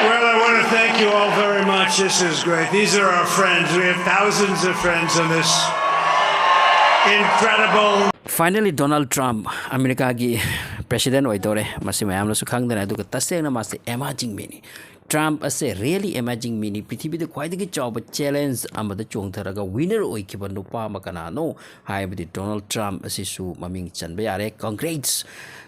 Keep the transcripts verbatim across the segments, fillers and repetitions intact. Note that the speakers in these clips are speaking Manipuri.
Well, I want to thank you all very much. This is great. These are our friends. We have thousands of friends in this incredible. Finally, Donald Trump, ꯑꯃꯦꯔꯤꯀꯥꯒꯤ president ꯑꯣꯏꯗꯧꯔꯦ꯫ ꯃꯁꯤ ꯃꯌꯥꯝꯅꯁꯨ ꯈꯪꯗꯅ, ꯑꯗꯨꯒ ꯇꯁꯦꯡꯅ ꯃꯥꯁꯦ amazing ꯃꯤꯅꯤ꯫ Trump ꯑꯁꯦ really amazing ꯃꯤꯅꯤ꯫ ꯄ꯭ꯔꯤꯊꯤꯕꯤꯗ ꯈ꯭ꯋꯥꯏꯗꯒꯤ ꯆꯥꯎꯕ challenge ꯑꯃꯗ ꯆꯣꯡꯊꯔꯒ winner ꯑꯣꯏꯈꯤꯕ ꯅꯨꯄꯥ ꯑꯃ ꯀꯅꯥꯅꯣ ꯍꯥꯏꯕꯗꯤ Donald Trump ꯑꯁꯤꯁꯨ ꯃꯃꯤꯡ ꯆꯟꯕ ꯌꯥꯔꯦ꯫ Congrats,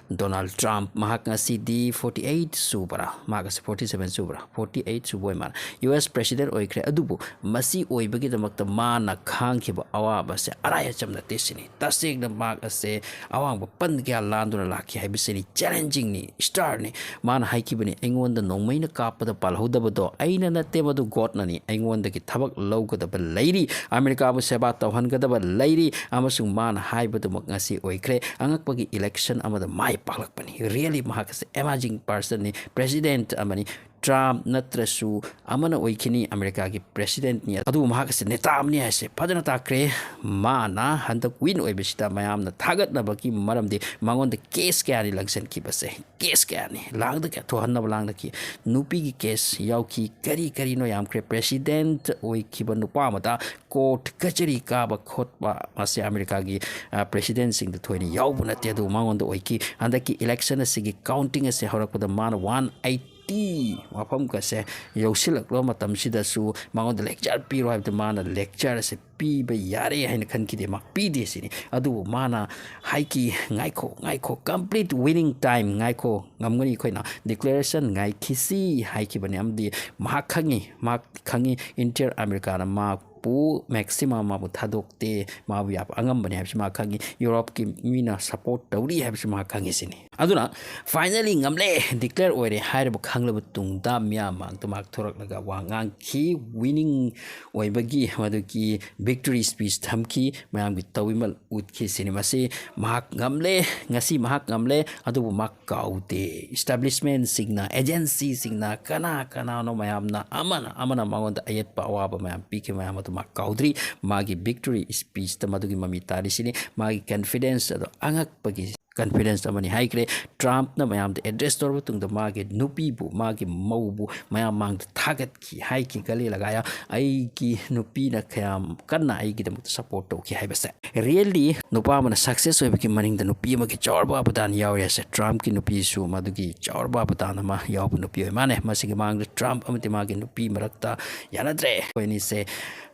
Donald Trump꯫ ꯃꯍꯥꯛ ꯉꯁꯤꯗꯤ forty eight ꯁꯨꯕꯔꯥ, ꯃꯍꯥꯛ ꯑꯁꯤ forty seven ꯁꯨꯕꯔꯥ, forty eight ꯁꯨꯕ ꯑꯣꯏ ꯃꯥꯜꯂꯦ, U S president ꯑꯣꯏꯈ꯭ꯔꯦ꯫ ꯑꯗꯨꯕꯨ ꯃꯁꯤ ꯑꯣꯏꯕꯒꯤꯗꯃꯛꯇ ꯃꯥꯅ ꯈꯥꯡꯈꯤꯕ ꯑꯋꯥꯕꯁꯦ ꯑꯔꯥꯏ ꯑꯆꯝ ꯅꯠꯇꯦ ꯁꯤꯅꯤ꯫ ꯇꯁꯦꯡꯅ ꯃꯍꯥꯛ ꯑꯁꯦ ꯑꯋꯥꯡꯕ ꯄꯟ ꯀꯌꯥ ꯂꯥꯟꯗꯨꯅ ꯂꯥꯛꯈꯤ ꯍꯥꯏꯕꯁꯤꯅꯤ꯫ Challenging ꯅꯤ, star ꯅꯤ꯫ ꯃꯥꯅ ꯍꯥꯏꯈꯤꯕꯅꯤ, "ꯑꯩꯉꯣꯟꯗ ꯅꯣꯡꯃꯩꯅ ꯀꯥꯞꯄꯗ ꯄꯥꯜꯍꯧꯗꯕꯗꯣ ꯑꯩꯅ ꯅꯠꯇꯦ, ꯃꯗꯨ God ꯅꯅꯤ꯫ ꯑꯩꯉꯣꯟꯗꯒꯤ ꯊꯕꯛ ꯂꯧꯒꯗꯕ ꯂꯩꯔꯤ꯫ ꯑꯃꯦꯔꯤꯀꯥꯕꯨ ꯁꯦꯕꯥ ꯇꯧꯍꯟꯒꯗꯕ ꯂꯩꯔꯤ"꯫ ꯑꯃꯁꯨꯡ ꯃꯥꯅ ꯍꯥꯏꯕꯗꯨꯃꯛ ꯉꯁꯤ ꯑꯣꯏꯈ꯭ꯔꯦ꯫ ꯑꯉꯛꯄꯒꯤ election ꯑꯃꯗ ꯃꯥꯏ ꯄꯥꯛꯂꯛꯄꯅꯤ꯫ Really ꯃꯍꯥꯛ ꯑꯁꯤ amazing person ꯅꯤ, president ꯑꯃꯅꯤ꯫ Trump ꯅꯠꯇ꯭ꯔꯁꯨ ꯑꯃꯅ ꯑꯣꯏꯈꯤꯅꯤ ꯑꯃꯦꯔꯤꯀꯥꯒꯤ president ꯅꯤ꯫ ꯑꯗꯨꯕꯨ ꯃꯍꯥꯛ ꯑꯁꯤ ꯅꯦꯇꯥ ꯑꯃꯅꯤ ꯍꯥꯏꯁꯦ ꯐꯖꯅ ꯇꯥꯛꯈ꯭ꯔꯦ꯫ ꯃꯥꯅ ꯍꯟꯗꯛ win ꯑꯣꯏꯕꯁꯤꯗ ꯃꯌꯥꯝꯅ ꯊꯥꯒꯠꯅꯕꯒꯤ ꯃꯔꯝꯗꯤ ꯃꯉꯣꯟꯗ case ꯀꯌꯥꯅꯤ ꯂꯪꯁꯤꯟꯈꯤꯕꯁꯦ꯫ Case ꯀꯌꯥꯅꯤ ꯂꯥꯡꯗ ꯀꯌꯥ ꯊꯣꯛꯍꯟꯅꯕ ꯂꯥꯡꯗꯈꯤ꯫ ꯅꯨꯄꯤꯒꯤ case ꯌꯥꯎꯈꯤ, ꯀꯔꯤ ꯀꯔꯤꯅꯣ ꯌꯥꯝꯈ꯭ꯔꯦ꯫ President ꯑꯣꯏꯈꯤꯕ ꯅꯨꯄꯥ ꯑꯃꯗ court ꯀꯆꯦꯔꯤ ꯀꯥꯕ ꯈꯣꯠꯄ, ꯃꯁꯤ ꯑꯃꯦꯔꯤꯀꯥꯒꯤ, ꯑ, president ꯁꯤꯡꯗ ꯊꯣꯏꯅ ꯌꯥꯎꯕ ꯅꯠꯇꯦ꯫ ꯑꯗꯨꯕꯨ ꯃꯉꯣꯟꯗ ꯑꯣꯏꯈꯤ꯫ ꯍꯟꯗꯛꯀꯤ election ꯑꯁꯤꯒꯤ counting ꯑꯁꯤ ꯍꯧꯔꯛꯄꯗ ꯃꯥꯅ one eighty ꯃꯐꯝꯒꯁꯦ ꯌꯧꯁꯤꯜꯂꯛꯂꯕ ꯃꯇꯝꯁꯤꯗꯁꯨ ꯃꯉꯣꯟꯗ lecture ꯄꯤꯔꯣ ꯍꯥꯏꯕꯗ ꯃꯥꯅ lecture ꯑꯁꯦ ꯄꯤꯕ ꯌꯥꯔꯦ ꯍꯥꯏꯅ ꯈꯟꯈꯤꯗꯦ, ꯃꯥ ꯄꯤꯗꯦ ꯁꯤꯅꯤ꯫ ꯑꯗꯨꯕꯨ ꯃꯥꯅ ꯍꯥꯏꯈꯤ, "ꯉꯥꯏꯈꯣ, ꯉꯥꯏꯈꯣ, complete winning time, ꯉꯥꯏꯈꯣ, ꯉꯝꯒꯅꯤ, ꯑꯩꯈꯣꯏꯅ declaration ꯉꯥꯏꯈꯤꯁꯤ" ꯍꯥꯏꯈꯤꯕꯅꯤ꯫ ꯑꯃꯗꯤ ꯃꯍꯥꯛ ꯈꯪꯉꯤ, ꯃꯍꯥꯛ ꯈꯪꯉꯤ entire ꯑꯃꯦꯔꯤꯀꯥꯅ ꯃꯍꯥꯛꯄꯨ maximum ꯃꯥꯕꯨ ꯊꯥꯗꯣꯛꯇꯦ, ꯃꯥꯕꯨ ꯌꯥꯕ ꯑꯉꯝꯕꯅꯤ ꯍꯥꯏꯕꯁꯤ ꯃꯍꯥꯛ ꯈꯪꯉꯤ, ꯌꯨꯔꯣꯞꯀꯤ ꯃꯤꯅ support ꯇꯧꯔꯤ ꯍꯥꯏꯕꯁꯤ ꯃꯍꯥꯛ ꯈꯪꯉꯤ ꯁꯤꯅꯤ꯫ ꯑꯗꯨꯅ finally ꯉꯝꯂꯦ, declare ꯑꯣꯏꯔꯦ ꯍꯥꯏꯔꯕ ꯈꯪꯂꯕ ꯇꯨꯡꯗ ꯃꯤꯌꯥꯝ ꯃꯥꯡꯗ ꯃꯍꯥꯛ ꯊꯣꯔꯛꯂꯒ ꯋꯥ ꯉꯥꯡꯈꯤ, winning ꯑꯣꯏꯕꯒꯤ ꯃꯗꯨꯒꯤ victory speech ꯊꯝꯈꯤ, ꯃꯌꯥꯝꯒꯤ ꯇꯧꯕꯤꯃꯜ ꯎꯠꯈꯤ ꯁꯤꯅꯤ꯫ ꯃꯁꯤ ꯃꯍꯥꯛ ꯉꯝꯂꯦ, ꯉꯁꯤ ꯃꯍꯥꯛ ꯉꯝꯂꯦ, ꯑꯗꯨꯕꯨ ꯃꯍꯥꯛ ꯀꯥꯎꯗꯦ꯫ Establishment ꯁꯤꯡꯅ, agency ꯁꯤꯡꯅ, ꯀꯅꯥ ꯀꯅꯥꯅꯣ ꯃꯌꯥꯝꯅ ꯑꯃꯅ ꯑꯃꯅ ꯃꯉꯣꯟꯗ ꯑꯌꯦꯠꯄ ꯑꯋꯥꯕ ꯃꯌꯥꯝ ꯄꯤꯈꯤꯕ ꯃꯌꯥꯝ ꯑꯗꯨ ꯃꯍꯥꯛ ꯀꯥꯎꯗ꯭ꯔꯤ꯫ ꯃꯥꯒꯤ victory speech ꯇ ꯃꯗꯨꯒꯤ ꯃꯃꯤ ꯇꯥꯔꯤꯁꯤꯅꯤ꯫ ꯃꯥꯒꯤ confidence ꯑꯗꯣ ꯑꯉꯛꯄꯒꯤ ꯀꯟꯐꯤꯗꯦꯟꯁ ꯑꯃꯅꯤ ꯍꯥꯏꯈ꯭ꯔꯦ꯫ ꯇ꯭ꯔꯝꯞꯅ ꯃꯌꯥꯝꯗ ꯑꯦꯗ꯭ꯔꯦꯁ ꯇꯧꯔꯕ ꯃꯇꯨꯡꯗ ꯃꯥꯒꯤ ꯅꯨꯄꯤꯕꯨ, ꯃꯥꯒꯤ ꯃꯧꯕꯨ ꯃꯌꯥꯝ ꯃꯥꯡꯗ ꯊꯥꯒꯠꯈꯤ, ꯍꯥꯏꯈꯤ ꯒꯂꯤ ꯂꯒꯥꯌꯥ, "ꯑꯩꯒꯤ ꯅꯨꯄꯤꯅ ꯀꯌꯥꯝ ꯀꯟꯅ ꯑꯩꯒꯤꯗꯃꯛꯇ ꯁꯞꯄꯣꯔꯠ ꯇꯧꯈꯤ" ꯍꯥꯏꯕꯁꯦ꯫ ꯔꯤꯌꯦꯜꯂꯤ ꯅꯨꯄꯥ ꯑꯃꯅ ꯁꯛꯁꯦꯁ ꯑꯣꯏꯕꯒꯤ ꯃꯅꯤꯡꯗ ꯅꯨꯄꯤ ꯑꯃꯒꯤ ꯆꯥꯎꯔꯕ ꯑꯕꯗꯥꯟ ꯌꯥꯎꯔꯤ ꯍꯥꯏꯁꯦ꯫ ꯇ꯭ꯔꯝꯞꯀꯤ ꯅꯨꯄꯤꯁꯨ ꯃꯗꯨꯒꯤ ꯆꯥꯎꯔꯕ ꯑꯕꯗꯥꯟ ꯑꯃ ꯌꯥꯎꯕ ꯅꯨꯄꯤ ꯑꯣꯏ ꯃꯥꯅꯦ꯫ ꯃꯁꯤꯒꯤ ꯃꯥꯡꯗ ꯇ꯭ꯔꯝꯞ ꯑꯃꯗꯤ ꯃꯥꯒꯤ ꯅꯨꯄꯤ ꯃꯔꯛꯇ ꯌꯥꯅꯗ꯭ꯔꯦ, ꯑꯩꯈꯣꯏ ꯑꯅꯤꯁꯦ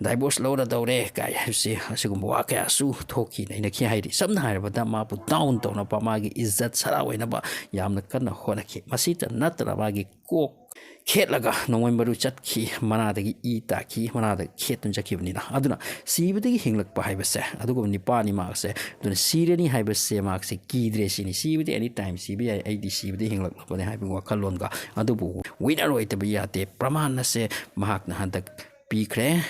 ꯗꯥꯏꯚꯣꯔꯁ ꯂꯧꯔꯗꯧꯔꯦ ꯀꯥꯏ ꯍꯥꯏꯕꯁꯤ, ꯑꯁꯤꯒꯨꯝꯕ ꯋꯥ ꯀꯌꯥꯁꯨ ꯊꯣꯛꯈꯤ, ꯅꯩꯅꯈꯤ꯫ ꯍꯥꯏꯗꯤ ꯁꯝꯅ ꯍꯥꯏꯔꯕꯗ ꯃꯥꯕꯨ ꯗꯥꯎꯟ ꯇꯧꯅꯕ, ꯃꯥꯒꯤ ꯏꯖꯠ ꯁꯔꯥ ꯑꯣꯏꯅꯕ ꯌꯥꯝꯅ ꯀꯟꯅ ꯍꯣꯠꯅꯈꯤ꯫ ꯃꯁꯤꯇ ꯅꯠꯇꯅ ꯃꯥꯒꯤ ꯀꯣꯛ ꯈꯦꯠꯂꯒ ꯅꯣꯡꯃꯩ ꯃꯔꯨ ꯆꯠꯈꯤ, ꯃꯅꯥꯗꯒꯤ ꯏ ꯇꯥꯈꯤ, ꯃꯅꯥꯗ ꯈꯦꯠꯇꯨꯅ ꯆꯠꯈꯤꯕꯅꯤꯅ꯫ ꯑꯗꯨꯅ ꯁꯤꯕꯗꯒꯤ ꯍꯤꯡꯂꯛꯄ ꯍꯥꯏꯕꯁꯦ ꯑꯗꯨꯒꯨꯝꯕ ꯅꯤꯄꯥꯅꯤ ꯃꯥꯁꯦ꯫ ꯑꯗꯨꯅ ꯁꯤꯔꯅꯤ ꯍꯥꯏꯕꯁꯦ ꯃꯥꯁꯦ ꯀꯤꯗ꯭ꯔꯦ ꯁꯤꯅꯤ꯫ "ꯁꯤꯕꯗꯤ ꯑꯦꯅꯤ ꯇꯥꯏꯝ ꯁꯤꯕ ꯌꯥꯏ, ꯑꯩꯗꯤ ꯁꯤꯕꯗꯒꯤ ꯍꯤꯡꯂꯛꯂꯕꯅꯦ" ꯍꯥꯏꯕꯒꯤ ꯋꯥꯈꯜꯂꯣꯟꯒ꯫ ꯑꯗꯨꯕꯨ ꯋꯤꯅꯔ ꯑꯣꯏꯗꯕ ꯌꯥꯗꯦ꯫ ꯄ꯭ꯔꯃꯥꯟ ꯑꯁꯦ ꯃꯍꯥꯛꯅ ꯍꯟꯗꯛ ꯄꯤꯈ꯭ꯔꯦ꯫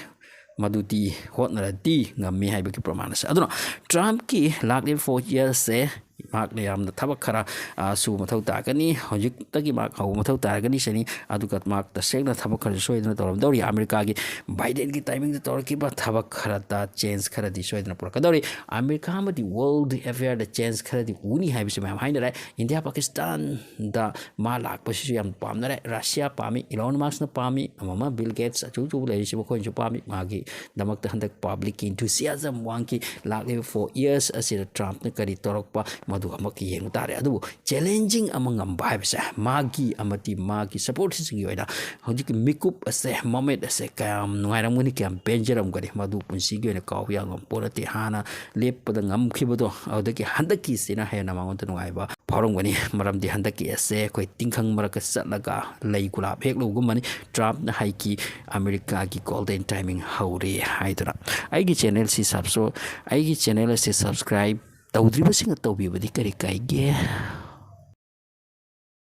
ꯃꯗꯨꯗꯤ ꯍꯣꯠꯅꯔꯗꯤ ꯉꯝꯃꯤ ꯍꯥꯏꯕꯒꯤ ꯄ꯭ꯔꯃꯥꯟ ꯑꯁꯦ꯫ ꯑꯗꯨꯅ ꯇ꯭ꯔꯝꯞꯀꯤ ꯂꯥꯛꯂꯤꯕ ꯐꯣꯔ ꯏꯌꯔꯁꯁꯦ ꯃꯍꯥꯛꯅ ꯌꯥꯝꯅ ꯊꯕꯛ ꯈꯔ, ꯑ, ꯁꯨꯕ ꯃꯊꯧ ꯇꯥꯒꯅꯤ꯫ ꯍꯧꯖꯤꯛꯇꯒꯤ ꯃꯍꯥꯛ ꯍꯧꯕ ꯃꯊꯧ ꯇꯥꯔꯒꯅꯤ ꯁꯤꯅꯤ꯫ ꯑꯗꯨꯒ ꯃꯍꯥꯛ ꯇꯁꯦꯡꯅ ꯊꯕꯛ ꯈꯔꯁꯨ ꯁꯣꯏꯗꯅ ꯇꯧꯔꯝꯗꯧꯔꯤ꯫ ꯑꯃꯦꯔꯤꯀꯥꯒꯤ ꯕꯥꯏꯗꯦꯟꯒꯤ ꯇꯥꯏꯃꯤꯡꯗ ꯇꯧꯔꯛꯈꯤꯕ ꯊꯕꯛ ꯈꯔꯗ ꯆꯦꯟꯖ ꯈꯔꯗꯤ ꯁꯣꯏꯗꯅ ꯄꯨꯔꯛꯀꯗꯧꯔꯤ꯫ ꯑꯃꯦꯔꯤꯀꯥ ꯑꯃꯗꯤ ꯋꯥꯔꯜꯗ ꯑꯦꯐꯤꯌꯔꯗ ꯆꯦꯟꯖ ꯈꯔꯗꯤ ꯎꯅꯤ ꯍꯥꯏꯕꯁꯤ ꯃꯌꯥꯝ ꯍꯥꯏꯅꯔꯦ꯫ ꯏꯟꯗꯤꯌꯥ ꯄꯥꯀꯤꯁꯇꯥꯟꯗ ꯃꯥ ꯂꯥꯛꯄꯁꯤꯁꯨ ꯌꯥꯝ ꯄꯥꯝꯅꯔꯦ꯫ ꯔꯁꯤꯌꯥ ꯄꯥꯝꯃꯤ, ꯏꯂꯣꯟ ꯃꯁꯛꯅ ꯄꯥꯝꯃꯤ, ꯑꯃ ꯑꯃ ꯕꯤꯜ ꯒꯦꯠꯁ ꯑꯆꯧ ꯑꯆꯧꯕ ꯂꯩꯔꯤꯁꯤ ꯃꯈꯣꯏꯅꯁꯨ ꯄꯥꯝꯃꯤ꯫ ꯃꯥꯒꯤꯗꯃꯛꯇ ꯍꯟꯗꯛ ꯄꯕ꯭ꯂꯤꯛꯀꯤ ꯏꯟꯊꯨꯁꯤꯌꯥꯖꯝ ꯋꯥꯡꯈꯤ꯫ ꯂꯥꯛꯂꯤꯕ ꯐꯣꯔ ꯏꯌꯔꯁ ꯑꯁꯤꯗ ꯇ꯭ꯔꯝꯞꯅ ꯀꯔꯤ ꯇꯧꯔꯛꯄ, ꯃꯗꯨ ꯑꯃꯨꯛ ꯌꯦꯡꯕ ꯇꯥꯔꯦ꯫ ꯑꯗꯨꯕꯨ ꯆꯦꯂꯦꯟꯖꯤꯡ ꯑꯃ ꯉꯝꯕ ꯍꯥꯏꯕꯁꯦ ꯃꯥꯒꯤ ꯑꯃꯗꯤ ꯃꯥꯒꯤ ꯁꯄꯣꯔꯇꯔꯁꯤꯡꯒꯤ ꯑꯣꯏꯅ ꯍꯧꯖꯤꯛꯀꯤ ꯃꯤꯀꯨꯞ ꯑꯁꯦ, ꯃꯣꯃꯦꯟꯠ ꯑꯁꯦ ꯀꯌꯥꯝ ꯅꯨꯡꯉꯥꯏꯔꯝꯒꯅꯤ, ꯀꯌꯥꯝ ꯄꯦꯟꯖꯔꯝꯒꯅꯤ, ꯃꯗꯨ ꯄꯨꯟꯁꯤꯒꯤ ꯑꯣꯏꯅ ꯀꯥꯎꯕ ꯌꯥꯕ ꯄꯣꯠ ꯅꯠꯇꯦ꯫ ꯍꯥꯟꯅ ꯂꯦꯞꯄꯗ ꯉꯝꯈꯤꯕꯗꯣ, ꯑꯗꯨꯗꯒꯤ ꯍꯟꯗꯛꯀꯤꯁꯤꯅ ꯍꯦꯟꯅ ꯃꯉꯣꯟꯗ ꯅꯨꯡꯉꯥꯏꯕ ꯐꯥꯎꯔꯝꯒꯅꯤ꯫ ꯃꯔꯝꯗꯤ ꯍꯟꯗꯛꯀꯤ ꯑꯁꯦ ꯑꯩꯈꯣꯏ ꯇꯤꯡꯈꯪ ꯃꯔꯛꯇ ꯆꯠꯂꯒ ꯂꯩ ꯒꯨꯂꯥꯞ ꯍꯦꯛꯂꯨꯕꯒꯨꯝꯕꯅꯤ꯫ ꯇ꯭ꯔꯝꯞꯅ ꯍꯥꯏꯈꯤ, "ꯑꯃꯦꯔꯤꯀꯥꯒꯤ ꯒꯣꯜꯗꯦꯟ ꯇꯥꯏꯃꯤꯡ ꯍꯧꯔꯦ" ꯍꯥꯏꯗꯨꯅ꯫ ꯑꯩꯒꯤ ꯆꯦꯅꯦꯜꯁꯤ ꯁꯕꯁ-, ꯑꯩꯒꯤ ꯆꯦꯅꯦꯜ ꯑꯁꯤ ꯁꯕꯁꯀ꯭ꯔꯥꯏꯕ ꯇꯧꯗ꯭ꯔꯤꯕꯁꯤꯡꯅ ꯇꯧꯕꯤꯕꯗꯤ ꯀꯔꯤ ꯀꯥꯏꯒꯦ?